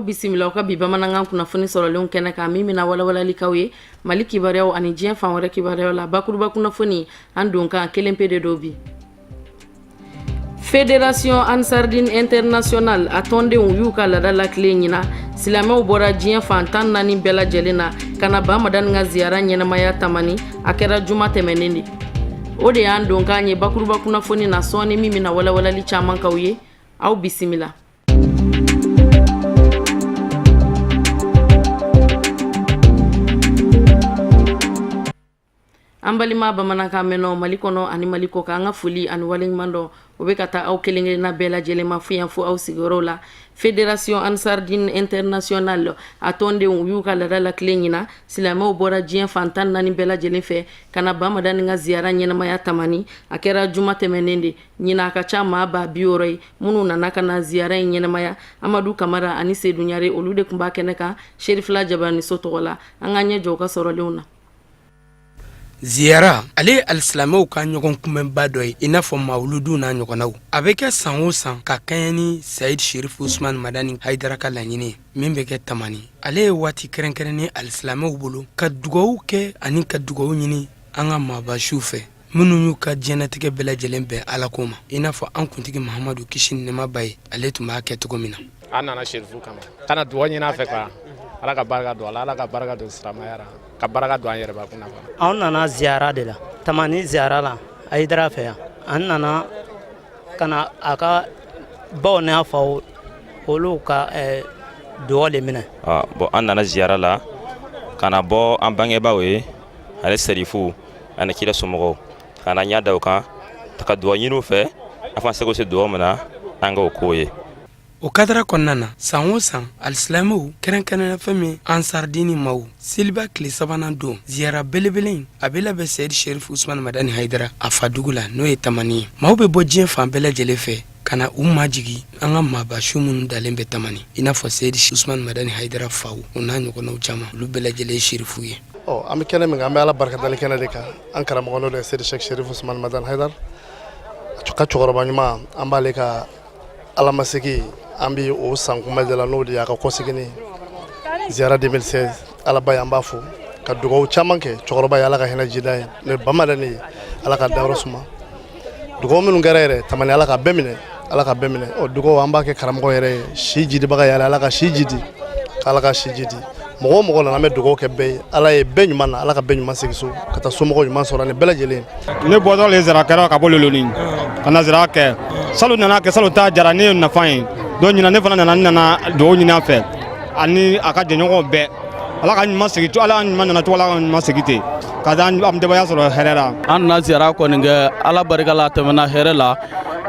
Bisimila aw ka bi bamanankan kunnafoni sɔrɔlenw kɛnɛ kan, min bɛna walawalali k'aw ye Mali kibaruyaw ani diɲɛ fan wɛrɛ kibaruyaw la. Bakuruba kunnafoni, an donkan kelen pe de don bi. Fédération Ansardine Internationale a tɔndenw y'u ka laada latilen ɲinan. Silamɛw bɔra diɲɛ fan 14 bɛɛ lajɛlen na ka na Ba Madani ka ziyara ɲɛnamaya Tamani. A kɛra juma tɛmɛnen de. O de y'an donkan ye bakuruba kunnafoni na sɔɔni, min bɛna walawalali caman k'aw ye. Aw bisimila. An balima bamanankan mɛnnaw Mali kɔnɔ ani Mali kɔkan, an ka foli ani waleɲuman dɔn o bɛ ka taa aw kelenkelenna bɛɛ lajɛlen ma fo yan fo aw sigiyɔrɔw la. Fédération Ansardine Internationale a tɔndenw u y'u ka laada latilen ɲinan. Silamɛw bɔra diɲɛ fan 14 bɛɛ lajɛlen fɛ ka na Ba Madani ka ziyara ɲɛnamaya Tamani. A kɛra juma tɛmɛnen de. Ɲinan a ka ca maa 60 000 ye minnu nana ka na ziyara in ɲɛnamaya. Amadu Kamara ani Sedu Ɲare, olu de tun b'a kɛnɛ kan Serifila Jabaniso tɔgɔ la. An ka ɲɛ jɔ u ka sɔrɔlenw na. Ziyara, ale ye alisilamɛw ka ɲɔgɔn kunbɛnba dɔ ye, i n'a fɔ mawuludu n'a ɲɔgɔnnaw. A bɛ kɛ san o san ka kɛɲɛ ni Sayid Sherif Usman Madani Hayidara ka laɲini ye min bɛ kɛ Tamani. Ale ye waati kɛrɛnkɛrɛnnen alisilamɛw bolo ka dugawu kɛ ani ka dugawu ɲini an ka maaba suw fɛ minnu y'u ka diɲɛnatigɛ bɛɛ lajɛlen bɛn Ala ko ma, i n'a fɔ an kuntigi Mahamadu, kisi ni nɛɛma b'a ye, ale tun b'a kɛ cogo min na. An nana Serifu kama ka na dugawu ɲini a fɛ ka Ala ka barika don a la, Ala ka barika don silamɛya la, ka barika don an yɛrɛbakun na. Anw nana ziyara de la, Tamani ziyara la Hayidara fɛ yan. An nana ka na a ka baw n'a faw olu ka dugawu de minɛ. Bon, an nana ziyara la ka na bɔ an bangebaaw ye ani serifu ani kira somɔgɔw, ka na ɲɛ da u kan ka dugawu ɲini u fɛ. An fana seko se dugawu min na, an k'o k'o ye. O kadara kɔnɔna na, san o san alisilamɛw, kɛrɛnkɛrɛnnenya fɛn min Ansaridini maaw, seliba tile sabanan don, ziyara belebele in a bɛ labɛn Seyidi Sherif Usman Madani Hayidara a fadugu la, n'o ye Tamani ye. Maaw bɛ bɔ diɲɛ fan bɛɛ lajɛlen fɛ ka na u majigi an ka maaba su minnu dalen bɛ Tamani, i n'a fɔ Seyidi Usman Madani Hayidara faw, o n'a ɲɔgɔnnaw caman, olu bɛɛ lajɛlen ye sherifu ye. Ɔ, an bɛ kɛnɛ min kan, an bɛ Ala barika dali kɛnɛ de kan. An karamɔgɔ n'o de ye Seyidi Sɛki Sherif Usman Madani Hayidara ka cɛkɔrɔba ɲuman, an b'ale ka Alamasegin, an bɛ o san kunbɛn de la, n'o de y'a ka kɔseginni ziyara 2016. Alaba ye, an b'a fo ka dugawu caman kɛ cɛkɔrɔba ye, Ala ka hinɛ jida ye, n'o ye Bamadani ye, Ala ka dayɔrɔ suma. Dugawu minnu kɛra yɛrɛ Tamani, Ala ka bɛɛ minɛ, Ala ka bɛɛ minɛ. Ɔ, dugawu an b'a kɛ karamɔgɔ yɛrɛ ye, si jidibaga yɛrɛ, Ala ka si jidi, Ala ka si jidi. Mɔgɔ o mɔgɔ nana, an bɛ dugawu kɛ bɛɛ ye. Ala ye bɛɛ ɲuman na, Ala ka bɛɛ ɲuman segin so ka taa somɔgɔw ɲuman sɔrɔ ani bɛɛ lajɛlen. Ne bɔtɔ le zara kɛra ka bɔ Loloni ka na zara kɛ. Salon nana kɛ, salon ta jara ne ye nafa ye. Donc ɲinan ne fana nana, n nana dugawu ɲini a fɛ ani a ka jɛɲɔgɔnw bɛɛ. Ala ka ɲuman segin, ala ka ɲuman nana cogo, Ala ka ɲuman segin ten ka taa an denbaya sɔrɔ hɛrɛ la. An nana ziyara kɔni kɛ, Ala barika la, a tɛmɛna hɛrɛ la.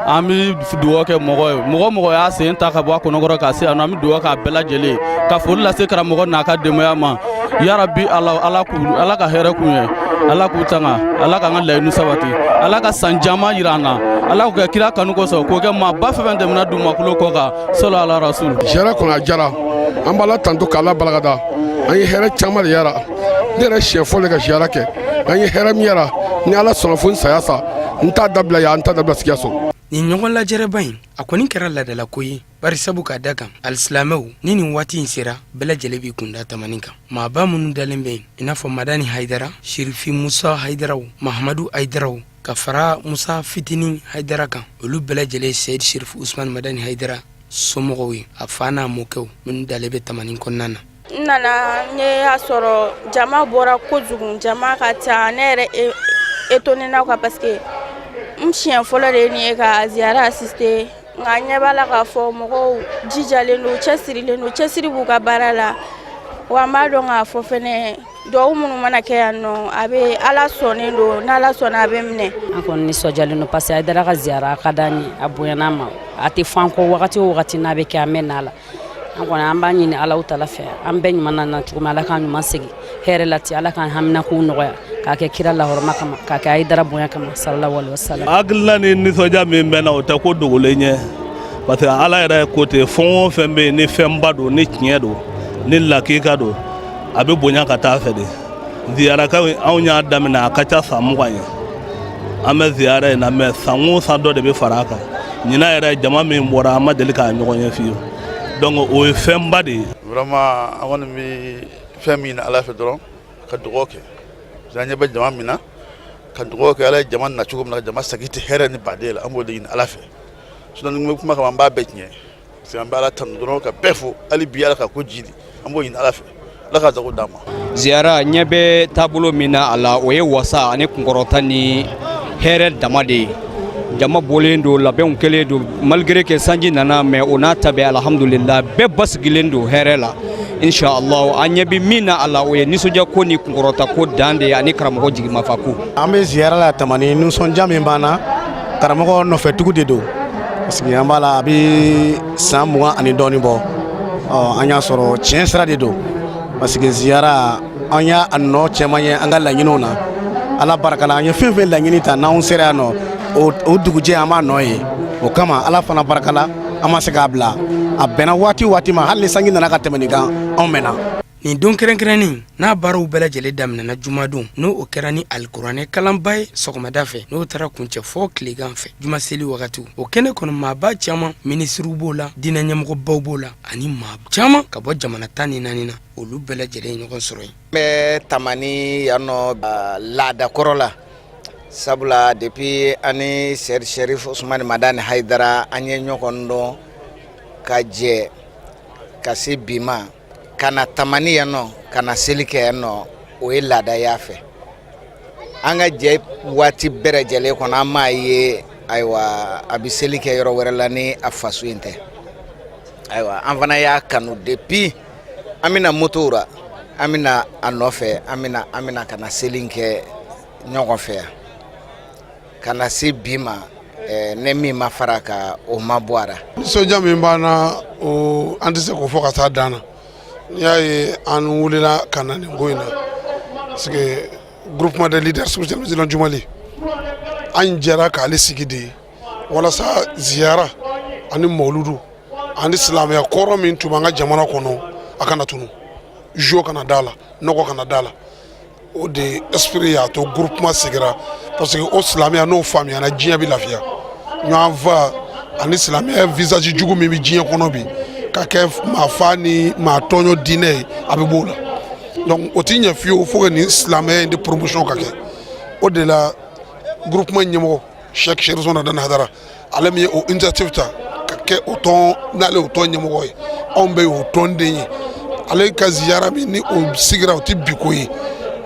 An bɛ dugawu kɛ mɔgɔ ye, mɔgɔ mɔgɔ y'a sen ta ka bɔ a kɔnɔkɔrɔ ka se yan nɔ, an bɛ dugawu k'a bɛɛ lajɛlen, ka foli lase karamɔgɔ n'a ka denbaya ma. Yarabi Ala, Ala k'u, Ala ka hɛrɛ k'u ye, Ala k'u tanga, Ala k'an ka laɲini sabati, Ala ka san caman jira an na, Ala k'o kɛ kira kanu kosɔn, k'o kɛ maaba fɛn fɛn tɛmɛna dugumakolo kɔ kan, sɔlɔ ala rasul. Ziyara kɔnɔ a jara, an b'Ala tanto k'Ala barikada. An ye hɛrɛ caman de yara. Ne yɛrɛ siɲɛ fɔlɔ ka ziyara kɛ, an ye hɛrɛ min yara, ni Ala sɔnna, fo n saya sa, n t'a dabila yan, n t'a dabila Sikaso. Nin ɲɔgɔn lajɛrɛba in, a kɔni kɛra laadalako ye, bari sabu k'a da kan alisilamɛw ni nin waati in sera, bɛɛ lajɛlen b'i kunda Tamani kan. Maaba minnu dalen bɛ yen, i n'a fɔ Madani Hayidara, Sherifi Musa Hayidaraw, Mahamadu Hayidaraw, ka fara Musa Fitinin Hayidara kan, olu bɛɛ lajɛlen ye Seyidi Sherifu Usman Madani Hayidara somɔgɔw ye, a fa n'a mɔkɛw minnu dalen bɛ Tamani kɔnɔna na. N nana, ne y'a sɔrɔ jama bɔra kojugu, jama ka ca. Ne yɛrɛ étonné na quoi, parce que n siɲɛ fɔlɔ de ye nin ye ka ziyara assister, nka ɲɛ b'a la k'a fɔ mɔgɔw jijalen don, cɛsirilen don, cɛsiri b'u ka baara la. Wa n b'a dɔn k'a fɔ fɛnɛ, duwawu minnu mana kɛ yan nɔ, a bɛ Ala sɔnnen don, n'Ala sɔnna a bɛ minɛ. An kɔni nisɔndiyalen don parce que Hayidara ka ziyara a ka d'an ye, a bonyana an ma, a tɛ fɔ an kɔ. Wagati o wagati n'a bɛ kɛ, an bɛ na la. An kɔni an b'a ɲini Ala tala fɛ, an bɛɛ ɲuman nana cogo min, Ala k'an ɲuman segin hɛrɛ la ten, Ala k'an haminakow nɔgɔya, k'a kɛ kira lahɔrɔma kama, k'a kɛ Hayidara bonya kama, sallallahu alaihi wasallam. Hakilina ni nisɔndiya min bɛ na, o tɛ ko dogolen ye, parce que Ala yɛrɛ ko ten, fɛn o fɛn bɛ yen ni fɛnba don, ni tiɲɛ don, ni lakika don, a bɛ bonya ka taa fɛ de. Ziyarakaw, anw y'a daminɛ a ka ca san 20 ye an bɛ ziyara in na, mais san o san dɔ de bɛ fara a kan. Ɲinan yɛrɛ, jama min bɔra, an ma deli k'a ɲɔgɔn ye fiyewu. Donc o ye fɛnba de ye. Vraiment, an kɔni bɛ fɛn min ɲini Ala fɛ dɔrɔn, ka dugawu kɛ, parce que an ɲɛ bɛ jama min na, ka dugawu kɛ Ala ye jama na cogo min na, ka jama segin ten hɛrɛ ni baden la, an b'o de ɲini Ala fɛ. Sinon ni n bɛ kuma kama, an b'a bɛɛ tiɲɛ, parce que an bɛ Ala tanu dɔrɔn ka bɛɛ fo. Hali bi, Ala ka ko jidi, an b'o ɲini Ala fɛ, Ala ka sago d'an ma. Ziyara ɲɛ bɛ taabolo min na a la, o ye wasa ani kunkɔrɔta ni hɛrɛ dama de ye. Jama bɔlen don, labɛnw kɛlen don, malgré que sanji nana, mais o n'a ta bɛɛ, alhamdulillah, bɛɛ basigilen don hɛrɛ la, inshallah. An ɲɛ bɛ min na a la, o ye nisɔndiya ko ni kunkɔrɔta ko dan de ye, ani karamɔgɔ jigimafa ko. An bɛ ziyara la Tamani, nisɔndiya min b'an na, karamɔgɔ nɔfɛtugu de don, parce que an b'a la a bɛ san 20 ani dɔɔnin bɔ. Ɔ, an y'a sɔrɔ tiɲɛ sira de don, parce que ziyara, an y'a nɔ cɛman ye an ka laɲiniw na. Ala barika la, an ye fɛn fɛn laɲini ta, n'anw sera yan nɔ, o dugujɛ an b'a nɔ ye. O kama, Ala fana barika la, an ma se k'a bila. A bɛnna waati o waati ma, hali ni sanji nana ka tɛmɛ nin kan, anw mɛnna. Nin don kɛrɛnkɛrɛnnen n'a baaraw bɛɛ lajɛlen daminɛna jumadon, n'o o kɛra ni alikuranɛ kalanba ye sɔgɔmada fɛ, n'o taara kuncɛ fɔ tilegan fɛ jumaseli wagatiw. O kɛnɛ kɔnɔ, maaba caman, minisiriw b'o la, diinɛ ɲɛmɔgɔbaw b'o la, ani maa caman ka bɔ jamana 14 na, olu bɛɛ lajɛlen ye ɲɔgɔn sɔrɔ yen. N bɛ Tamani yan nɔ laadakɔrɔ la, sabula depuis ani Sɛri Sherif Usumani Madani Hayidara, an ye ɲɔgɔn dɔn ka jɛ ka se bi ma. Ka na Tamani yan nɔ, ka na seli kɛ yan nɔ, o ye laada y'a fɛ. An ka jɛ waati bɛɛ lajɛlen kɔnɔ, an m'a ye, ayiwa, a bɛ seli kɛ yɔrɔ wɛrɛ la ni a faso in tɛ. Ayiwa, an fana y'a kanu depuis an bɛna motow ra, an bɛna a nɔfɛ, an bɛna ka na seli kɛ ɲɔgɔn fɛ yan ka na se bi ma. Ne min ma fara ka o ma bɔ a la. Nisɔndiya min b'an na, o an tɛ se k'o fɔ ka taa dan na. N'i y'a ye an wulila ka na nin ko in na, parce que groupement des leaders spirituels musulmans du Mali, an jɛra k'ale sigi de ye walasa ziyara ani mawuludu ani silamɛya kɔrɔ min tun b'an ka jamana kɔnɔ, a kana tunu, jo kana da la, nɔgɔ kana da la. O de esprit y'a to groupement sigira, parce que o silamɛya n'o faamuyana, diɲɛ bɛ lafiya. Ɲɔgɔn fa ani silamɛya visage jugu min bɛ diɲɛ kɔnɔ bi, ka kɛ maa fa ni maa tɔɲɔ diinɛ ye, a bɛ b'o la. Donc o ti ɲɛ fiyewu fo que nin silamɛya in de promotion ka kɛ. O de la groupement ɲɛmɔgɔ Cheikh Chérif Ousmane Madani Haidara, ale min ye o initiative ta ka kɛ o tɔn, n'ale y'o tɔn ɲɛmɔgɔ ye, anw bɛɛ y'o tɔnden ye. Ale ka ziyara min ni o sigira, o ti bi ko ye.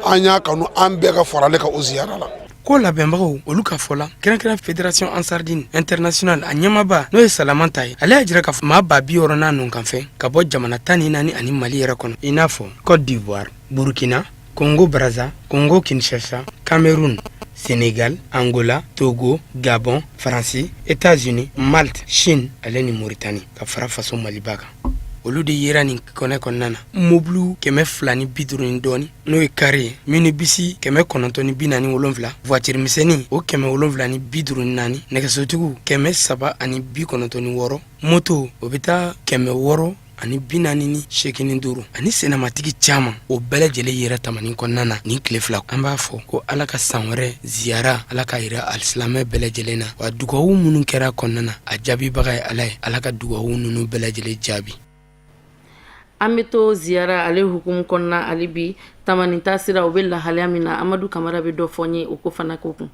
An y'a kanu, an bɛɛ ka fara ale ka o ziyara la. Ko labɛnbagaw, olu ka fɔ la, kɛrɛnkɛrɛn Fédération Ansardine Internationale a ɲɛmaaba, n'o ye Salamanta ye, ale y'a jira k'a fɔ maa 60 n'a nɔkanfɛn ka bɔ jamana 14 ani Mali yɛrɛ kɔnɔ, i n'a fɔ Côte d'Ivoire, Burkina, Congo Brazza, Congo Kinshasa, Cameroun, Sénégal, Angola, Togo, Gabon, Faransi, États-Unis, Malte, Chine ale ni Mauritanie, ka fara faso Maliba kan. Olu de yera nin kɛnɛ kɔnɔna na. Mobiliw 250 ni dɔɔni, n'o ye kari ye, minibisi 947, voiture misɛnnin o 754, nɛgɛsotigiw 396, moto o bɛ taa 645, ani senamatigi caman, o bɛɛ lajɛlen yera Tamani kɔnɔna na nin tile 2. An b'a fɔ ko Ala ka san wɛrɛ ziyara, Ala ka yira alisilamɛ bɛɛ lajɛlen na. Wa dugawu minnu kɛra kɔnɔna na, a jaabibaga ye Ala ye, Ala ka dugawu ninnu bɛɛ lajɛlen jaabi. An bɛ to ziyara ale hukumu kɔnɔna hali bi. Tamani taasira, o bɛ lahalaya min na, Amadu Kamara bɛ dɔ fɔ n ye o ko fana ko kun.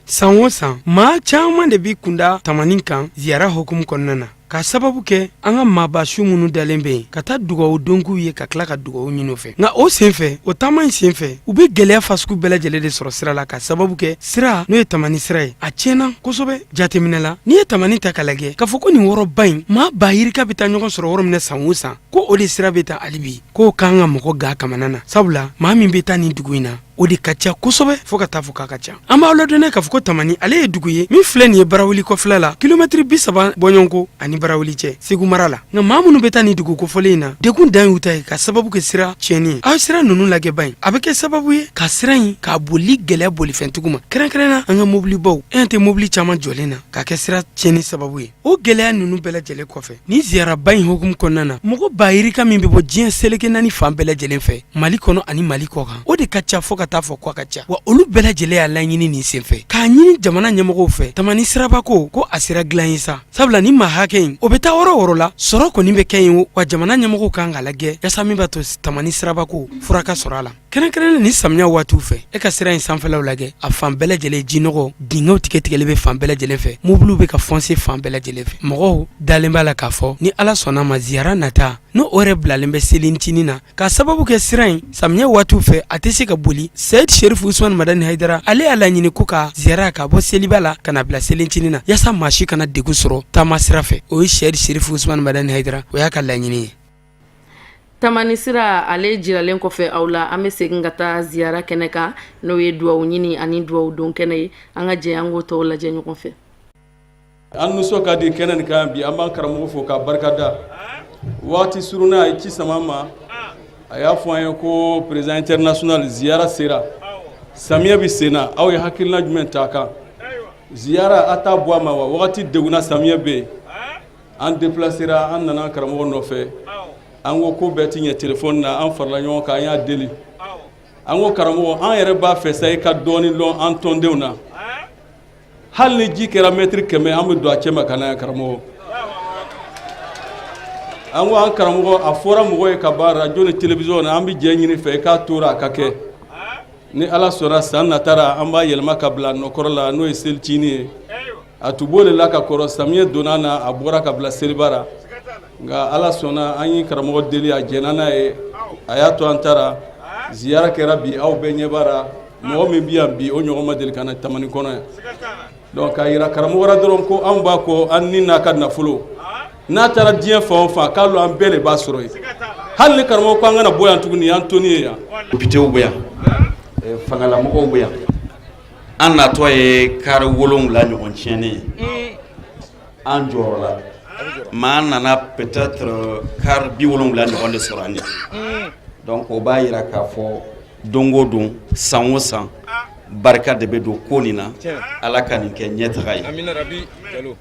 San o san, maa caman de b'i kunda Tamani kan ziyara hukumu kɔnɔna na, k'a sababu kɛ an ka maaba su minnu dalen bɛ yen, ka taa dugawu don k'u ye, ka tila ka dugawu ɲini u fɛ. Nka o senfɛ, o taama in senfɛ, u bɛ gɛlɛya fasugu bɛɛ lajɛlen de sɔrɔ sira la, k'a sababu kɛ sira, n'o ye Tamani sira ye, a tiɲɛna kosɛbɛ. Jateminɛ la, n'i ye Tamani ta k'a lajɛ k'a fɔ ko nin yɔrɔba in, maa ba yirika bɛ taa ɲɔgɔn sɔrɔ yɔrɔ min na san o san, ko o de sira bɛ taa hali bi, k'o kan ka mɔgɔ ga kamana na, sabula maa min bɛ taa nin dugu in na, o de ka ca kosɛbɛ, fo ka taa fɔ k'a ka ca. An b'aw ladɔnniya k'a fɔ ko Tamani ale ye dugu ye min filɛ nin ye Barawuli kɔfɛla la, kilomɛtiri 30 bɔɲɔgɔnko ani Barawuli cɛ, Segu mara la. Nka maa minnu bɛ taa nin dugu kofɔlen in na, degun dan y'u ta ye, ka sababu kɛ sira tiɲɛni ye. Aw ye sira ninnu lajɛ ba in, a bɛ kɛ sababu ye ka sira in k'a boli gɛlɛya bolifɛntigiw ma, kɛrɛnkɛrɛnna an ka mobilibaw. E tɛ mobili caman jɔlen na k'a kɛ sira tiɲɛni sababu ye. O gɛlɛya ninnu bɛɛ lajɛlen kɔfɛ, nin ziyaraba in hukumu kɔnɔna na, mɔgɔ ba yirika min bɛ bɔ diɲɛ seleke naani fan bɛɛ lajɛlen fɛ, Mali kɔnɔ ani Mali kɔ kan, o de ka ca fo ka t'a fɔ ko a ka ca wa olu bɛɛ lajɛlen y'a laɲini nin senfɛ k'a ɲini jamana ɲɛmɔgɔw fɛ Tamani sirabako ko a sera dilan ye sa, sabula ni maa hakɛ in o bɛ taa yɔrɔ o yɔrɔ la, sɔrɔ kɔni bɛ kɛ yen, wa jamana ɲɛmɔgɔw kan k'a lajɛ yasa min b'a to Tamani sirabako fura ka sɔrɔ a la. Kɛrɛnkɛrɛnnen ni samiya waatiw fɛ, e ka sira in sanfɛlaw lajɛ, a fan bɛɛ lajɛlen jinɔgɔ dingɛw tigɛ tigɛlen bɛ fan bɛɛ lajɛlen fɛ, mobiliw bɛ ka foncer fan bɛɛ lajɛlen fɛ. Mɔgɔw dalen b'a la k'a fɔ ni Ala sɔnna ma, ziyara nata n'o yɛrɛ bilalen bɛ selincinin na, k'a sababu kɛ sira in samiya waatiw fɛ a tɛ se ka boli. Seyid Sherif Usman Madani Hayidara, ale y'a laɲini ko ka ziyara ka bɔ seliba la ka na bila selincinin na, yasa maa si kana degun sɔrɔ taama sira fɛ. O ye Seyid Sherif Usman Madani Hayidara, o y'a ka laɲini ye. Tamani sira ale jiralen kɔfɛ aw la, an bɛ segin ka taa ziyara kɛnɛ kan, n'o ye duwawu ɲini ani duwawu don kɛnɛ ye. An ka jɛ an k'o tɔw lajɛ ɲɔgɔn fɛ. An nisɔn ka di kɛnɛ nin kan bi. An b'an karamɔgɔ fo k'a barikada. Waati surunna, a ye ci sama an ma, a y'a fɔ an ye ko président international ziyara sera, samiyɛ bɛ sen na, aw ye hakilina jumɛn ta a kan? Ziyara a t'a bɔ a ma wa? Wagati degunna, samiyɛ bɛ yen. An déplacera, an nana karamɔgɔ nɔfɛ. An ko ko bɛɛ tɛ ɲɛ téléphone na. An farala ɲɔgɔn kan, an y'a deli. An ko karamɔgɔ, an yɛrɛ b'a fɛ sa i ka dɔɔnin lɔn an tɔndenw na. Hali ni ji kɛra mɛtiri 100, an bɛ don a cɛma ka na yan karamɔgɔ. An ko an karamɔgɔ, a fɔra mɔgɔ ye ka ban radio ni télévision na, an bɛ jɛ ɲini fɛ i k'a tora a ka kɛ. Ni Ala sɔnna, san natara an b'a yɛlɛma ka bila nɔkɔrɔ la, n'o ye selicinin ye. A tun b'o de la ka kɔrɔ, samiyɛ donna na, a bɔra ka bila seliba ra. Nka Ala sɔnna, an ye karamɔgɔ deli, a jɛnna n'a ye, a y'a to an taara ziyara kɛra bi. Aw bɛɛ ɲɛ b'a ra, mɔgɔ min bɛ yan bi, o ɲɔgɔn ma deli ka na Tamani kɔnɔ yan. Donc k'a yira karamɔgɔ ra dɔrɔn ko anw b'a kɔ, an ni n'a ka nafolo. N'a taara diɲɛ fan o fan, k'a lɔn an bɛɛ de b'a sɔrɔ yen. Hali ni karamɔgɔ ko an kana bɔ yan tuguni, an toni ye yan. Députéw bɛ yan, fangalamɔgɔw bɛ yan. An natɔ ye kari 7 ɲɔgɔn tiɲɛnen ye an jɔyɔrɔ la, mais an nana peut-être kari 70 ɲɔgɔn de sɔrɔ an ɲɛ. Donc o b'a yira k'a fɔ don o don, san o san, barika de bɛ don ko nin na. Ala ka nin kɛ ɲɛtaga ye.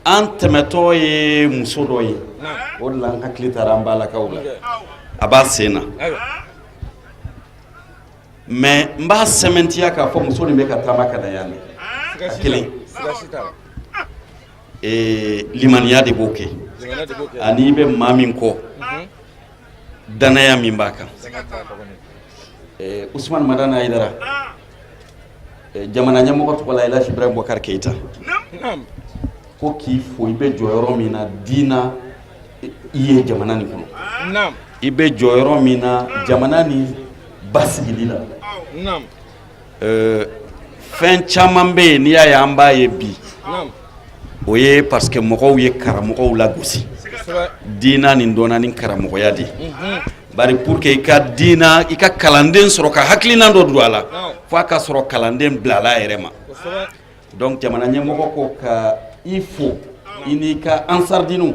An tɛmɛtɔ ye muso dɔ ye, o de la an hakili taara an balakaw la. A b'a sen na, mais n b'a sɛmɛntiya k'a fɔ muso nin bɛ ka taama ka na yan de. A kelen, limaniya de b'o kɛ, ani i bɛ maa min kɔ, danaya min b'a kan. Usumani Madani Hayidara, jamana ɲɛmɔgɔ tɔgɔ la, Elhaji Ibrahim Boubacar Keita ko k'i fo. I bɛ jɔyɔrɔ min na diina i ye jamana nin kɔnɔ, i bɛ jɔyɔrɔ min na jamana nin basigili la, fɛn caman bɛ yen, n'i y'a ye an b'a ye bi, o ye parce que mɔgɔw ye karamɔgɔw lagosi. Diina nin dɔnna ni karamɔgɔya de ye. Bari pour que i ka diina, i ka kalanden sɔrɔ ka hakilina dɔ don a la, fo a ka sɔrɔ kalanden bilala a yɛrɛ ma. Donc jamana ɲɛmɔgɔ ko ka i fo, i n'i ka ansardiniw,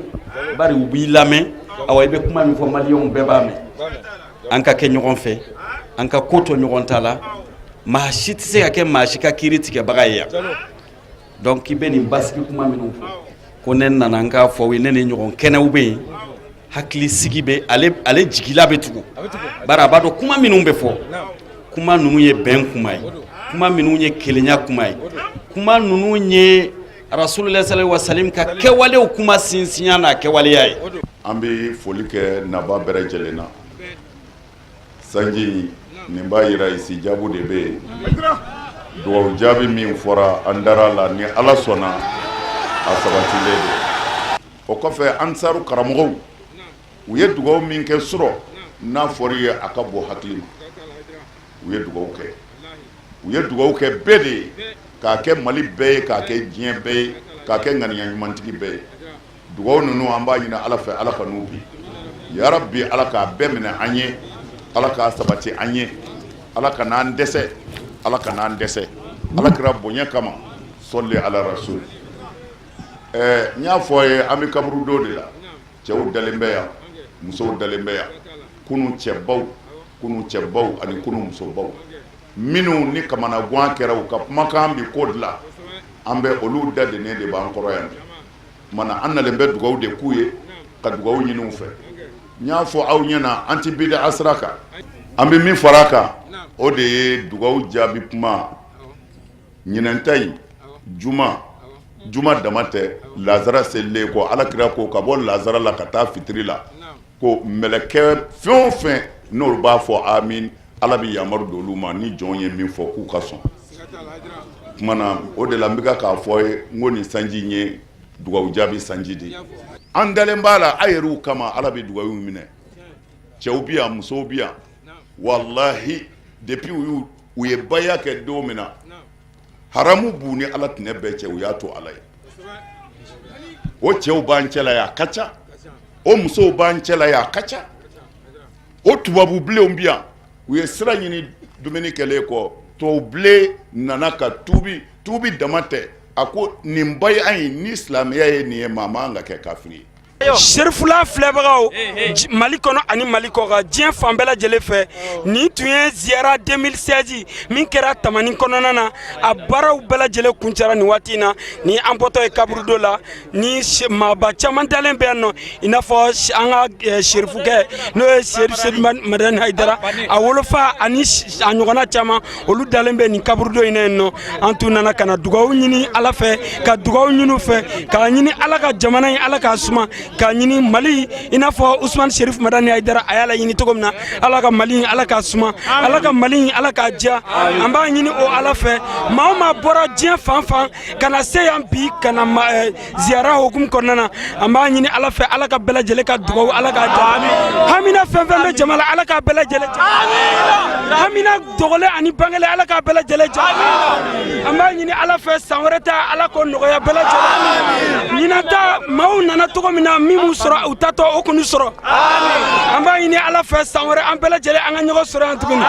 bari u b'i lamɛn. Awa, i bɛ kuma min fɔ, maliyɛnw bɛɛ b'a mɛn. An ka kɛ ɲɔgɔn fɛ, an ka ko to ɲɔgɔn ta la. Maa si tɛ se ka kɛ maa si ka kiiri tigɛbaga ye yan. Donc i bɛ nin basigi kuma minnu fɔ, ko ne nana n k'a fɔ aw ye, ne ni ɲɔgɔn kɛnɛw bɛ yen, hakili sigi bɛ ale, ale jigila bɛ tugu, bari a b'a dɔn kuma minnu bɛ fɔ, kuma ninnu ye bɛn kuma ye, kuma minnu ye kelenya kuma ye, kuma ninnu ye Rasulullah sallallahu alaihi wasallam ka kɛwalew kuma sinsinya n'a kɛwaleya ye. An bɛ foli kɛ naba bɛɛ lajɛlen na. Sanji nin b'a yira isijabu de bɛ yen. Dugawu jaabi min fɔra, an dara la, ni Ala sɔnna a sabatilen don. O kɔfɛ, ansaru karamɔgɔw, u ye dugawu min kɛ surɔ, n'a fɔra i ye, a ka bon hakili ma. U ye dugawu kɛ, u ye dugawu kɛ bɛɛ de ye, k'a kɛ Mali bɛɛ ye, k'a kɛ diɲɛ bɛɛ ye, k'a kɛ ŋaniya ɲumantigi bɛɛ ye. Dugawu ninnu, an b'a ɲini Ala fɛ, Ala ka n'u bi yarabi. Ala k'a bɛɛ minɛ an ye, Ala k'a sabati an ye, Ala ka n'an dɛsɛ, Ala ka n'an dɛsɛ, Ala kira bonya kama. Sɔli ala rasul. Ɛɛ, n y'a fɔ a ye, an bɛ kaburudo de la. Cɛw dalen bɛ yan, musow dalen bɛ yan. Kunu cɛbaw, kunu cɛbaw ani kunu musobaw minnu ni kamanagan kɛra, u ka kumakan bɛ ko dilan, an bɛ olu da dennen de b'an kɔrɔ yan. Mana an nalen bɛ dugawu de k'u ye, ka dugawu ɲini u fɛ. N y'a fɔ aw ɲɛna, an tɛ bida sira kan. An bɛ min fara a kan, O de ye dugawu jaabi kuma ɲinan ta in juma juma dama tɛ lazara selilen kɔ ala kira ko ka bɔ lazara la ka taa fitiri la ko mɛlɛkɛ fɛn o fɛn n'olu b'a fɔ amin ala bɛ yamaru don olu ma ni jɔn ye min fɔ k'u ka sɔn tuma na o de la n bɛ k'a fɔ ye n ko nin sanji in ye dugawu jaabi sanji de ye an dalen b'a la a yɛrɛw kama ala bɛ dugawu minɛ cɛw bɛ yan musow bɛ yan walahi depuis u u ye baya kɛ don min na haramu b'u ni ala tɛnɛ bɛɛ cɛ u y'a to ala ye o cɛw b'an cɛla yan a ka ca o musow b'an cɛla yan a ka ca o tubabu bilenw bɛ yan u ye sira ɲini dumuni kɛlen kɔ tubabu bilen nana ka tuubi tuubi dama tɛ a ko nin baya in ni silamɛya ye nin ye maa man ka kɛ kafiri ye Serifula filɛbagaw mali kɔnɔ ani mali kɔkan diɲɛ fan bɛɛ lajɛlen fɛ nin tun ye ziyara 2016 min kɛra tamani kɔnɔna na a baaraw bɛɛ lajɛlen kuncɛra nin waati in na ni an bɔtɔ ye kaburudo la ni maaba caman dalen bɛ yan nɔ i n'a fɔ an ka serifukɛ n'o ye Serifu Sedu Madani Hayidara a wolofa ani a ɲɔgɔnna caman olu dalen bɛ nin kaburudo in na yen nɔ an tun nana ka na dugawu ɲini ala fɛ ka dugawu ɲini u fɛ k'a ɲini ala ka jamana in ala k'a suma k'a ɲini mali i n'a fɔ usumani serif madani hayidara a y'a laɲini cogo min na ala ka mali in ala k'a suma ala ka mali in ala k'a diya an b'a ɲini o ala fɛ maa o maa bɔra diɲɛ fan fan ka na se yan bi ka na ziyara hukumu kɔnɔna na an b'a ɲini ala fɛ ala ka bɛɛ lajɛlen ka dugawu ala k'a jaabi hamina fɛn fɛn bɛ jama la ala k'a bɛɛ lajɛlen jaabi hamina dogolen ani bangelen ala k'a bɛɛ lajɛlen jaabi an b'a ɲini ala fɛ san wɛrɛ ta ala k'o nɔgɔya bɛɛ lajɛlen ɲinan ta maaw nana cogo min na min m'u sɔrɔ u taatɔ o kan'u sɔrɔ an b'a ɲini ala fɛ san wɛrɛ an bɛɛ lajɛlen an ka ɲɔgɔn sɔrɔ yan tuguni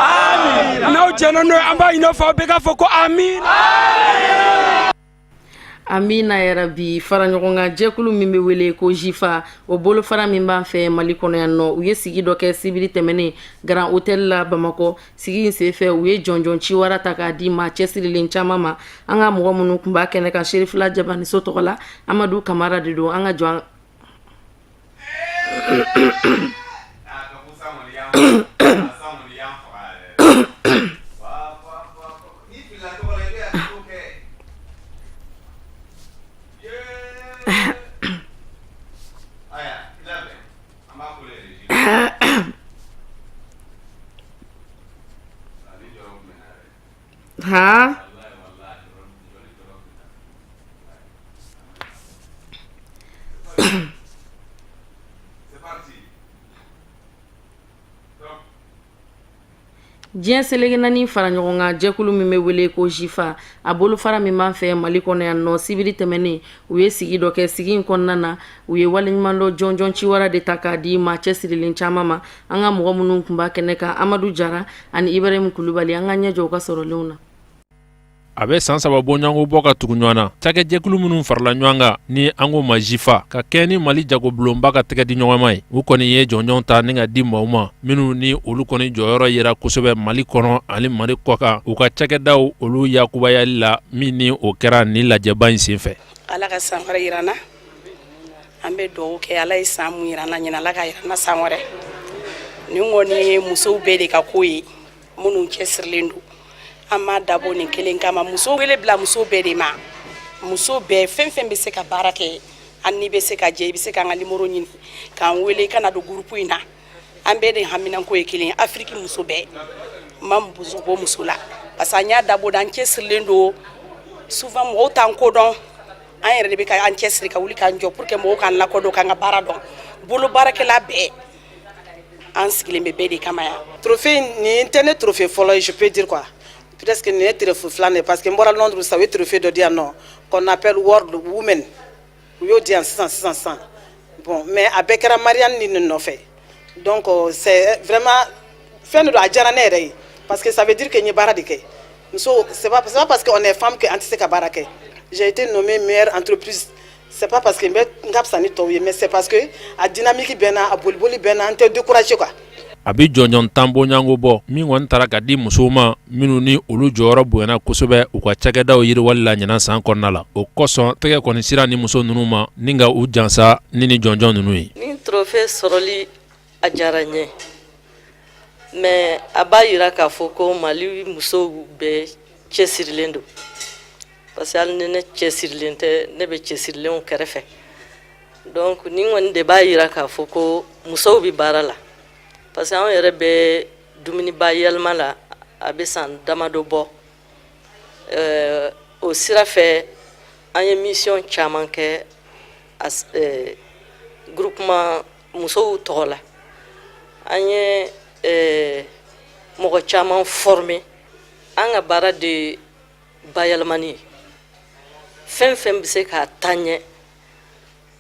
n'aw jɛnna n'o ye an b'a ɲini aw fɛ aw bɛɛ k'a fɔ ko amiina Amina yarabi fara ɲɔgɔnkan jɛkulu min bɛ wele ko jifa o bolofara min b'an fɛ mali kɔnɔ yan nɔ u ye sigi dɔ kɛ sibiri tɛmɛnen Grand Hôtel la Bamakɔ sigi in senfɛ u ye jɔnjɔn ciwara ta k'a di maa cɛsirilen caman ma an ka mɔgɔ minnu tun b'a kɛnɛ kan Serifula Jabaniso tɔgɔ la Amadu Kamara de don an ka jɔn Han Diɲɛ seleke naani fara ɲɔgɔnkan jɛkulu min bɛ wele ko jifa a bolofara min b'an fɛ mali kɔnɔ yan nɔ sibiri tɛmɛnen u ye sigi dɔ kɛ sigi in kɔnɔna na u ye waleɲumandɔn jɔnjɔn ciwara de ta k'a di maa cɛsirilen caman ma an ka mɔgɔ minnu tun b'a kɛnɛ kan Amadu Jara ani Ibrahim Kulubali an ka ɲɛ jɔ u ka sɔrɔlenw na. A bɛ san saba bɔɲɔgɔnko bɔ ka tugu ɲɔgɔn na cakɛjɛkulu minnu farala ɲɔgɔn kan ni an k'o ma jifa ka kɛ ni mali jagobulonba ka tɛgɛ di ɲɔgɔnma ye u kɔni ye jɔnjɔn ta ni ka di maaw ma minnu ni olu kɔni jɔyɔrɔ yera kosɛbɛ mali kɔnɔ ani mali kɔkan u ka cakɛdaw olu yakubayali la min ni o kɛra ni lajɛba in senfɛ. Ala ka san wɛrɛ yira an na an bɛ dugawu kɛ ala ye san mun yira an na ɲinan ala k'a yira an na san wɛrɛ nin kɔni ye musow bɛɛ de ka ko ye minnu cɛsirilen don an m'a dabɔ nin kelen kama muso wele bila muso bɛɛ de ma muso bɛɛ fɛn fɛn bɛ se ka baara kɛ an n'i bɛ se ka jɛ i bɛ se k'an ka nimoro ɲini k'an wele i ka na don groupe in na an bɛɛ de haminanko ye kelen afiriki muso bɛɛ n ma muso bɔ muso la parce que an y'a dabɔ de an cɛsirilen don souvent mɔgɔw t'an ko dɔn an yɛrɛ de bɛ ka an cɛsiri ka wuli k'an jɔ pour que mɔgɔw k'an lakodɔn k'an ka baara dɔn bolo baarakɛla bɛɛ an sigilen bɛ bɛɛ de kama yan. Trophée nin tɛ ne trophée fɔlɔ ye je peux dire quoi presque nin ye trophée filanan ye parce que n bɔra Londres sisan u ye trophée dɔ di yan nɔ qu'on appelle World Women u y'o di yan sisan sisan sisan bon mais a bɛɛ kɛra Marianne nin de nɔfɛ donc c'est vraiment fɛn de don a diyara ne yɛrɛ ye parce que ça veut dire que n ye baara de kɛ muso c'est pas parce qu'on est femme que an tɛ se ka baara kɛ j'ai été nommée meilleure entreprise c'est pas parce que n bɛ n ka fisa ni tɔw ye mais c'est parce que a dynamique bɛ n na a boliboli bɛ n na n tɛ décourager quoi. A bɛ jɔnjɔn 10 bɔɲɔgɔnko bɔ min kɔni taara ka di musow ma minnu ni olu jɔyɔrɔ bonyana kosɛbɛ u ka cakɛdaw yiriwali la ɲinan san kɔnɔna la o kosɔn tɛgɛ kɔni sira ni muso ninnu ma ni ka u jansa ni ni jɔnjɔn ninnu ye. Nin trophée sɔrɔli a diyara n ye. Mais a b'a yira k'a fɔ ko Mali musow bɛɛ cɛsirilen don, parce que hali ni ne cɛsirilen tɛ, ne bɛ cɛsirilenw kɛrɛfɛ. Donc nin kɔni de b'a yira k'a fɔ ko musow bɛ baara la, parce que anw yɛrɛ bɛ dumuni bayɛlɛma la, a bɛ san damadɔ bɔ. O sira fɛ, an ye mission caman kɛ groupement musow tɔgɔ la. An ye mɔgɔ caman former. An ka baara de bayɛlɛmani ye, fɛn fɛn bɛ se k'a taa ɲɛ,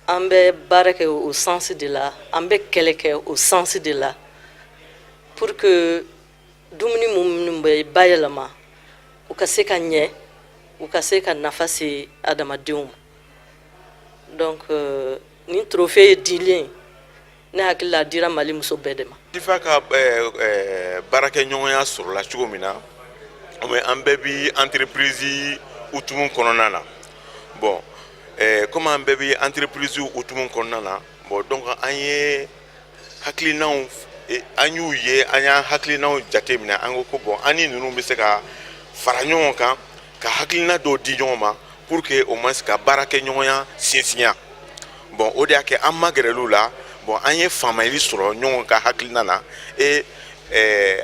an bɛ baara kɛ o sens de la, an bɛ kɛlɛ kɛ o sens de la, pour que dumuni minnu bɛ bayɛlɛma, u ka se ka ɲɛ, u ka se ka nafa se adamadenw ma. Donc nin trophée ye dilen, ne hakili la, a dira Mali muso bɛɛ de ma. SIFA ka baarakɛɲɔgɔnya sɔrɔla cogo min na, an bɛɛ bi entreprise hukumu kɔnɔna na. Bon, komi an bɛɛ bi entreprise hukumu kɔnɔna na, bon, donc an ye hakilinaw, an y'u ye, an y'an hakilinaw jate minɛ. An ko ko bon, an ni ninnu bɛ se ka fara ɲɔgɔn kan ka hakilina dɔw di ɲɔgɔn ma pour que au moins ka baarakɛɲɔgɔnya sinsinya. Bon, o de y'a kɛ an magɛrɛl'u la. Bon, an ye faamuyali sɔrɔ ɲɔgɔn ka hakilina na et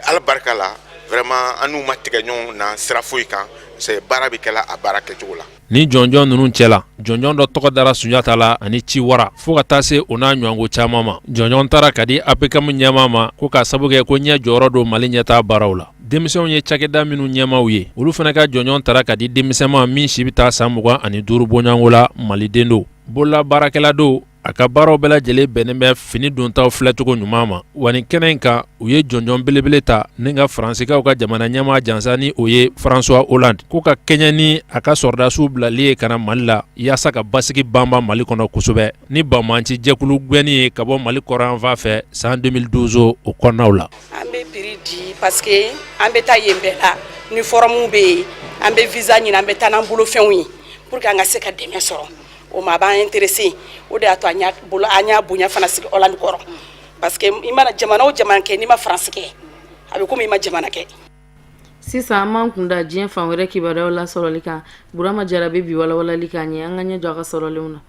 Ala barika la, vraiment, an n'u ma tigɛ ɲɔgɔn na sira foyi kan. C'est baara bɛ kɛla a baara kɛcogo la. Ni jɔnjɔn ninnu cɛla, jɔnjɔn dɔ tɔgɔ dara Sunjata la ani Ciwara, fo ka taa se o n'a ɲɔgɔnko caman ma. Jɔnjɔn taara ka di APCAM ɲɛmaa ma, ko k'a sabu kɛ ko ɲɛ jɔyɔrɔ don Mali ɲɛtaa baaraw la. Denmisɛnw ye cakɛda minnu ɲɛmaaw ye, olu fana ka jɔnjɔn taara ka di denmisɛn ma min si bɛ taa san 25 bɔɲɔgɔnko la, maliden don, bolola baarakɛla don. A ka baaraw bɛɛ lajɛlen bɛnnen bɛ fini dontaw filɛcogo ɲuman ma. Wa nin kɛnɛ in kan, u ye jɔnjɔn belebele ta ni ka Faransikaw ka jamana ɲɛmaa jansa, ni o ye François Hollande, ko ka kɛɲɛ ni a ka sɔrɔdasiw bilali ye ka na Mali la yaasa ka basigi banba Mali kɔnɔ kosɛbɛ, ni banbaanci jɛkulu gɛnni ye ka bɔ Mali kɔrɔnyanfan fɛ san 2012 o kɔnɔnaw la. An bɛ prix di parce que an bɛ taa yen bɛɛ la, ni forum bɛ yen, an bɛ visa ɲini, an bɛ taa n'an bolofɛnw ye pour que an ka se ka dɛmɛ sɔrɔ. O ma, a b'an intéressé. O de y'a to an y'a bolo, an y'a bonya fana sigi Hollande kɔrɔ, parce que i mana jamana o jamana kɛ, n'i ma France kɛ, a bɛ komi i ma jamana kɛ. Sisan, an b'an kunda diɲɛ fan wɛrɛ kibaruyaw lasɔrɔli kan. Burama Jara bɛ bi walawalali k'an ye. An ka ɲɛ jɔ a ka sɔrɔlenw na.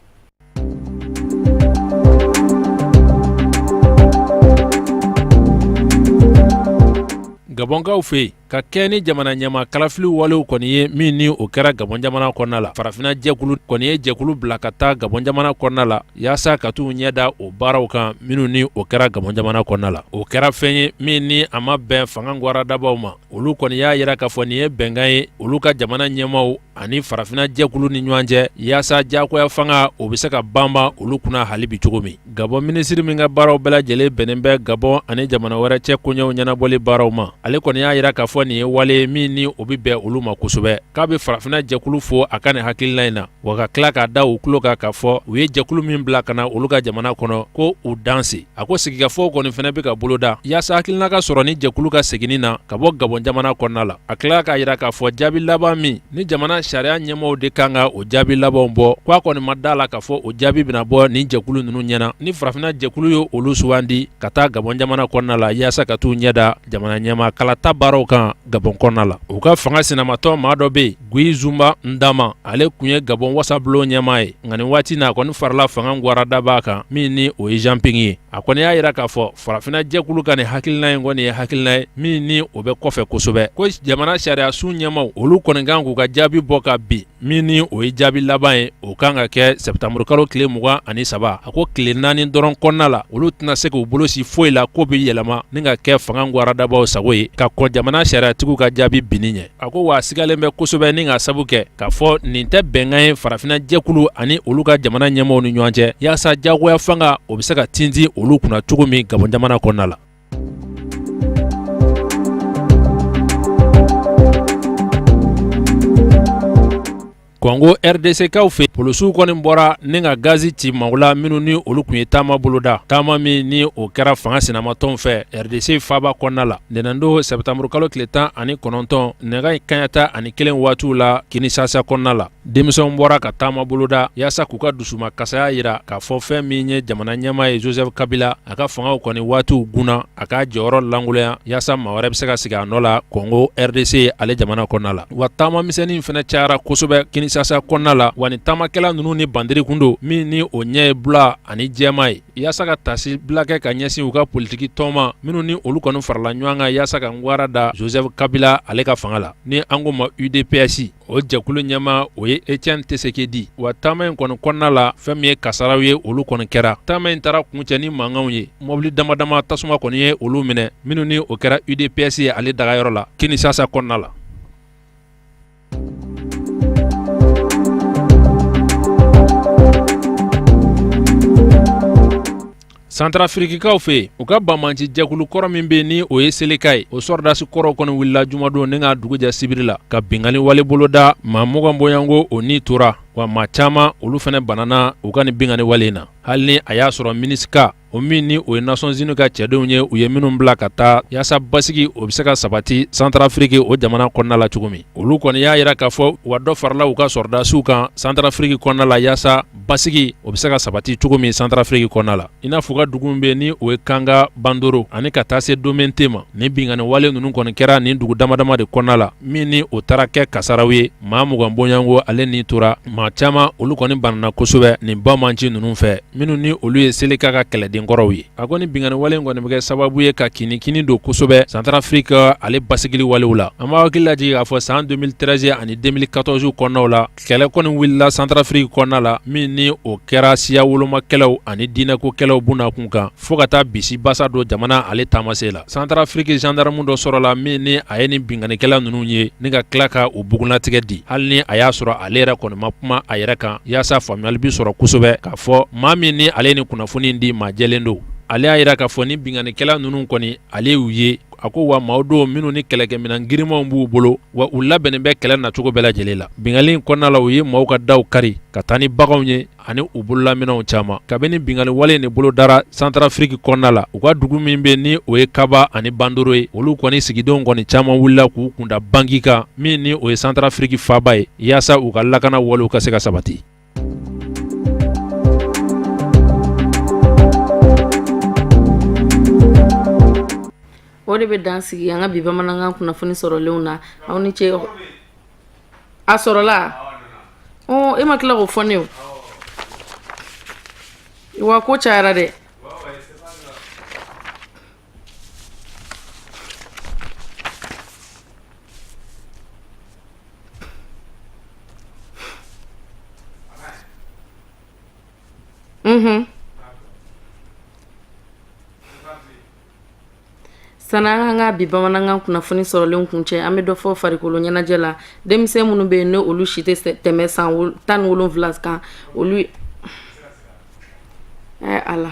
Gabɔnkaw fɛ yen, ka kɛ ni jamana ɲɛmaa kalafili walew kɔni ye min ni o kɛra Gabɔn jamana kɔnɔna la, farafinna jɛkulu kɔni ye jɛkulu bila ka taa Gabɔn jamana kɔnɔna la yaasa ka t'u ɲɛ da o baaraw kan minnu ni o kɛra Gabɔn jamana kɔnɔna la. O kɛra fɛn ye min ni a ma bɛn fanga gwaradabaw ma. Olu kɔni y'a yira k'a fɔ nin ye bɛnkan ye olu ka jamana ɲɛmaaw ani farafinna jɛkulu ni ɲɔgɔn cɛ, yaasa diyagoya fanga o bɛ se ka banban olu kunna hali bi cogo min. Gabɔn minisiri min ka baaraw bɛɛ lajɛlen bɛnnen bɛ Gabɔn ani jamana wɛrɛ cɛ koɲɛw ɲɛnabɔli baaraw ma, ale kɔni y'a yira k'a fɔ nin ye wale min ni o bɛ bɛn olu ma kosɛbɛ, k'a bɛ farafinna jɛkulu fo a ka nin hakilina in na, wa ka tila k'a da u tulo kan k'a fɔ u ye jɛkulu min bila ka na olu ka jamana kɔnɔ, ko u danse. A ko sigikafɔw kɔni fana bɛ ka boloda yaasa hakilina ka sɔrɔ ni jɛkulu ka seginni na ka bɔ Gabɔn jamana kɔnɔna la. A tila k'a yira k'a fɔ jaabi laban min ni jamana sariya ɲɛmaaw de kan ka o jaabi labanw bɔ, ko a kɔni ma da la k'a fɔ o jaabi bɛna bɔ nin jɛkulu ninnu ɲɛna, ni farafinna jɛkulu ye olu sugandi ka taa Gabɔn jamana kɔnɔna la yaasa ka t'u ɲɛ da jamana ɲɛmaa kalata baaraw kan Gabɔn kɔnɔna la. U ka fanga sinamatɔn maa dɔ bɛ yen, Guy Nzumba Ndama, ale tun ye Gabɔn wasabulon ɲɛmaa ye, nka nin waati na, a kɔni farala fanga gwaradaba kan min ni o ye Jean Ping ye. A kɔni y'a yira k'a fɔ farafinna jɛkulu ka nin hakilina in kɔni ye hakilina ye min ni o bɛ kɔfɛ kosɛbɛ, ko jamana sariyasun ɲɛmaaw olu kɔni kan k'u ka jaabi bɔ ka bin, min ni o ye jaabi laban ye, o kan ka kɛ sɛtanburukalo tile 23. A ko tile 4 dɔrɔn kɔnɔna la, olu tɛna se k'u bolo si foyi la ko bɛ yɛlɛma ni ka kɛ fanga gwaradabaw sago ye ka kɔn jamana sariyatigiw ka jaabi binni ɲɛ. A ko wa a sigalen bɛ kosɛbɛ ni ka sabu kɛ k'a fɔ nin tɛ bɛnkan ye farafinna jɛkulu ani olu ka jamana ɲɛmaaw ni ɲɔgɔn cɛ, yaasa jagoya fanga o bɛ se ka tintin olu kunna cogo min Gabɔn jamana kɔnɔna la. Kɔngo RDC kaw fɛ, polisiw kɔni bɔra ni ka gazi ci maaw la minnu ni olu tun ye taama boloda, taama min ni o kɛra fanga sinamatɔnw fɛ RDC faaba kɔnɔna la ntɛnɛndon sɛtanburukalo tile 19 nɛgɛ kanɲɛ 11 waatiw la Kinisasa kɔnɔna la. Denmisɛnw bɔra ka taama boloda yaasa k'u ka dusumakasaya jira k'a fɔ fɛn min ye jamana ɲɛmaa ye Joseph Kabila a ka fangaw kɔni waatiw gunna, a k'a jɔyɔrɔ lankolonya yaasa maa wɛrɛ bɛ se ka sigi a nɔ la Kɔngo RDC ale jamana kɔnɔna la. Wa taama misɛnnin fana cayara kosɛbɛ Kinisasa kɔnɔna la, wa ni taamakɛla ninnu ni bandiri kun don min ni o ɲɛ ye bula ani jɛman ye, yaasa ka taasibila kɛ ka ɲɛsin u ka politiki tɔn ma minnu ni olu kɔni farala ɲɔgɔn kan yaasa ka gwara da Joseph Kabila ale ka fanga la, ni an k'o ma UDPS. O jɛkulu ɲɛmaa o ye Etienne Tshisekedi. Wa taama in kɔni kɔnɔna la, fɛn min ye kasaraw ye, olu kɔni kɛra. Taama in taara kuncɛ ni mankanw ye, mɔbili dama dama tasuma kɔni ye olu minɛ, minnu ni o kɛra UDPS ye ale dagayɔrɔ la Kinisasa kɔnɔna la. Santarafirikikaw fɛ yen, u ka banbaanci jɛkulu kɔrɔ min bɛ ni o ye Seleka ye, o sɔrɔdasi kɔrɔw kɔni wulila jumadon ni ka dugu jɛ sibiri la ka binkanni wale boloda. Maa 20 bɔɲɔgɔnko o ni tora, wa maa caman olu fana banana u ka nin binkanni wale in na, hali ni a y'a sɔrɔ MINUSCA, o min ni o ye Nations Unies ka cɛdenw ye, u ye minnu bila ka taa yaasa basigi o bɛ se ka sabati Santarafiriki o jamana kɔnɔna la cogo min, olu kɔni y'a jira k'a fɔ wa dɔ farala u ka sɔrɔdasiw kan Santarafiriki kɔnɔna la yaasa basigi o bɛ se ka sabati cogo min Santarafiriki kɔnɔna la, i n'a fɔ u ka dugu min bɛ ni o ye Kanga Bandoro ani ka taa se Domente ma. Nin binkanni wale ninnu kɔni kɛra nin dugu dama dama de kɔnɔna la, min ni o taara kɛ kasaraw ye. Maa 20 bɔɲɔgɔnko ale ni tora, maa caman olu kɔni banana kosɛbɛ nin banbaanci ninnu fɛ, minnu ni olu ye Seleka ka kɛlɛden kɔrɔw ye. A ko ni binkanni wale in kɔni bɛ kɛ sababu ye ka kinikini don kosɛbɛ Santarafiriki ale basigili walew la. An b'a hakili lajigin k'a fɔ san 2013 ani 2014 kɔnɔnaw la, Kɛlɛ kɔni wulila Santarafiriki kɔnɔna la, min ni o kɛra siya woloma kɛlɛw ani diinɛko kɛlɛw bunakun kan, fo ka taa bisi basa don jamana ale taamase la. Santarafiriki gendarme dɔ sɔrɔla min ni a ye nin binkannikɛla ninnu ye ni ka tila ka u bugunnatigɛ di, hali ni a y'a sɔrɔ ale yɛrɛ kɔni ma kuma a yɛrɛ kan, yaasa faamuyali bɛ sɔrɔ kosɛbɛ k'a fɔ maa min ni ale ye nin kunnafoni di, maa jɛlen don. Ale y'a jira k'a fɔ ni binkannikɛla ninnu kɔni ale y'u ye. A ko wa maaw don minnu ni kɛlɛkɛminɛn girinmanw b'u bolo, wa u labɛnnen bɛ kɛlɛ nacogo bɛɛ lajɛlen la. Binkanni in kɔnɔna la, u ye maaw ka daw kari ka taa ni baganw ye ani u bololaminɛnw caman. Kabini binkanni wale in de bolodara Santarafiriki kɔnɔna la, u ka dugu min bɛ ni o ye Kaba ani Bandoro ye, olu kɔni sigidenw kɔni caman wulila k'u kunda Bangi kan, min ni o ye Santarafiriki faaba ye, yaasa u ka lakana walew ka se ka sabati. O de bɛ dan sigi an ka bi bamanankan kunnafoni sɔrɔlenw na. Aw ni ce. A sɔrɔla, e ma tila k'o fɔ ne o wa ko cayara dɛ. Mhm. Sanni an ka bi bamanankan kunnafoni sɔrɔlen kuncɛ, an bɛ dɔ fɔ farikolo ɲɛnajɛ la. Denmisɛn minnu bɛ yen ni olu si tɛ tɛmɛ san 17 kan, olu ala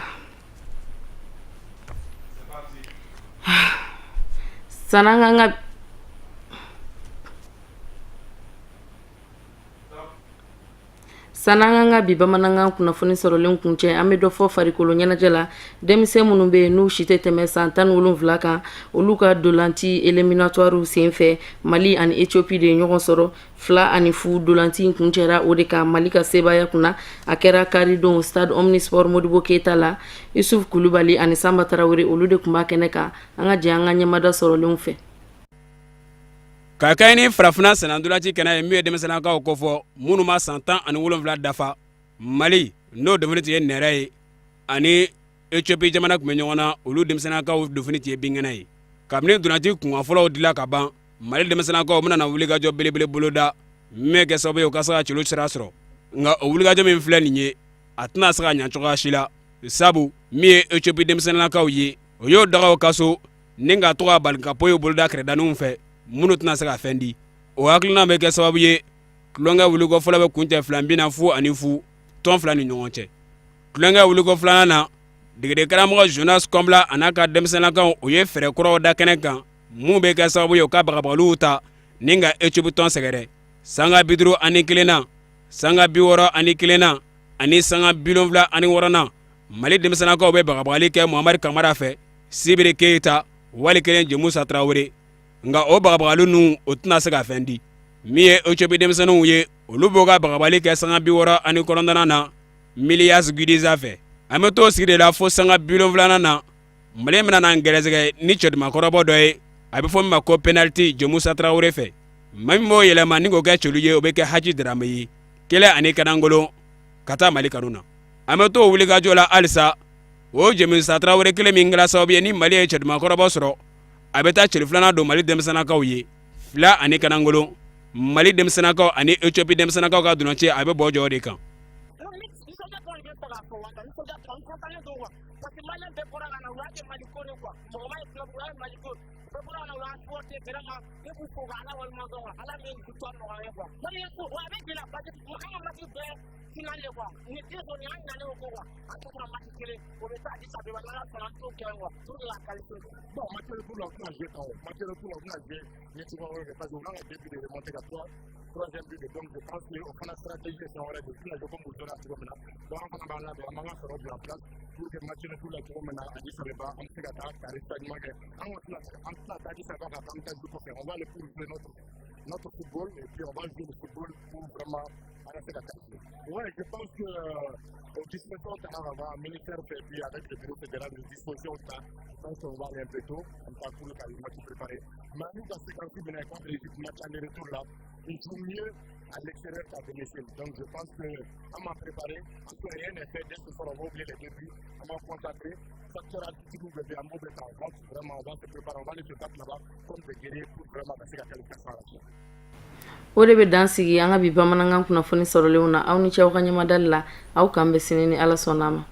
sanni an ka Sanni an ka bi bamanankan kunnafoni sɔrɔlen kuncɛ, an bɛ dɔ fɔ farikolo ɲɛnajɛ la. Denmisɛn minnu bɛ yen n'u si tɛ tɛmɛ san 17 kan, olu ka ntolanci éliminatoirew senfɛ, Mali ani Ethiopie de ye ɲɔgɔn sɔrɔ 2-0. Ntolanci in kuncɛra o de kan Mali ka sebaaya kunna. A kɛra karidon stade omnisport Modibo Keyita la. Isuf Kulubali ani Sanba Tarawele, olu de tun b'a kɛnɛ kan. An ka jɛ an ka ɲɛmada sɔrɔlenw fɛ. Ka kɛɲɛ ni farafinna sennantolaci kɛnɛ ye min ye denmisɛnninakaw kofɔ minnu ma san 17 dafa, Mali n'o donfini tun ye nɛrɛ ye ani Ethiopie jamana tun bɛ ɲɔgɔn na, olu denmisɛnninakaw donfini tun ye binkɛnɛ ye. Kabini ntolaci kunkan fɔlɔw dila ka ban, Mali denmisɛnninakaw bɛna na wulikajɔ belebele boloda min bɛ kɛ sababu ye u ka se ka celu sira sɔrɔ. Nka o wulikajɔ min filɛ nin ye, a tɛna se ka ɲɛ cogoya si la, sabu min ye Ethiopie denmisɛnninakaw ye, o y'o dagaw ka so ni ka to ka bali ka poyi boloda kɛrɛdaninw fɛ minnu tɛna se ka fɛn di. O hakilina bɛ kɛ sababu ye tulonkɛ wuliko fɔlɔ bɛ kuncɛ 2 binna 0-0 tɔn fila ni ɲɔgɔn cɛ. Tulonkɛ wuliko filanan na, degeden karamɔgɔ Jonas Kɔnbila a n'a ka denmisɛnninakaw, o ye fɛɛrɛ kuraw da kɛnɛ kan minnu bɛ kɛ sababu ye u ka bagabagaliw ta ni ka Ethiopie tɔn sɛgɛrɛ. Sanga 51 na. Sanga 61nan ani sanga 76nan, Mali denmisɛnnakaw bɛ bagabagali kɛ Mohamɛdi Kamara fɛ, Sibiri Keyita wali kelen Jɛmusa Tarawele. Nka o bagabagali ninnu, o tɛna se ka fɛn di. Min ye Ethiopie denmisɛnninw ye, olu b'o ka bagabagali kɛ sanga 69nan na Miliyasi Gidiza fɛ. An bɛ t'o sigi de la fo sanga 70nan na. Mali bɛna na gɛrɛsɛgɛ ni cɛdumankɔrɔbɔ dɔ ye, a bɛ fɔ min ma ko penalty Jɛmusa Tarawele fɛ. Maa min b'o yɛlɛma ni k'o kɛ celu ye, o bɛ kɛ Haji Darame ye, kelen ani kanangolo ka taa Mali kanu na. An bɛ t'o wulikajɔ la halisa. O Jɛmusa Tarawele kelen min kɛra sababu ye ni Mali ye cɛdumankɔrɔbɔ sɔrɔ, a bɛ taa celu filanan don Mali denmisɛnnakaw ye, 2 ani kanangolo. Mali denmisɛnnakaw ani Ethiopie denmisɛnnakaw ka dɔnci a bɛ bɔ jɔ de kan. O de bɛ dan sigi an ka bi bamanankan kunnafoni sɔrɔlenw na. Aw ni ce aw ka ɲɛmadali la. Aw k'an bɛn sini ni Ala sɔnna a ma.